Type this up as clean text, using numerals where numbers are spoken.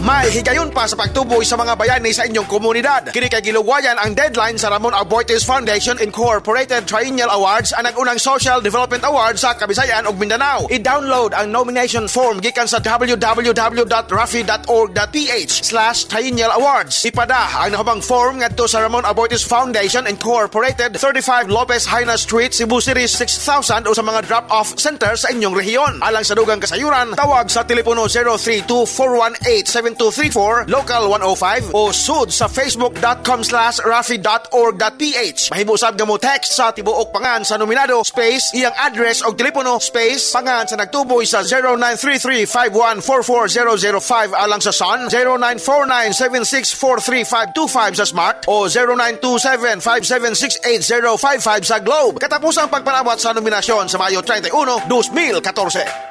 May higayon pa sa pagtuboy sa mga bayani sa inyong komunidad. Kini kay giluwayan ang deadline sa Ramon Aboitiz Foundation Incorporated Triennial Awards, ang unang Social Development Award sa Kabisayan ug Mindanao. I-download ang nomination form gikan sa www.rafi.org.ph/triennialawards. Ipada ang nahubang form ngadto sa Ramon Aboitiz Foundation Incorporated, 35 Lopez Jaena Street, Cebu City 6000 o sa mga drop-off center sa inyong rehiyon. Alang sa dugang kasayuran, tawag sa telepono 032-418-7234, local 105, o sud sa facebook.com/rafi.org.ph. Mahimo sab nga mo text sa tibuok pangan sa nominado space iyang address og telepono space pangan sa nagtuboy sa 0933-5144005 alang sa Sun, 0949-7643525 sa Smart o 0927-5768055 sa Globe. Katapusang pagpanawat sa nominasyon sa Mayo 31, 2014.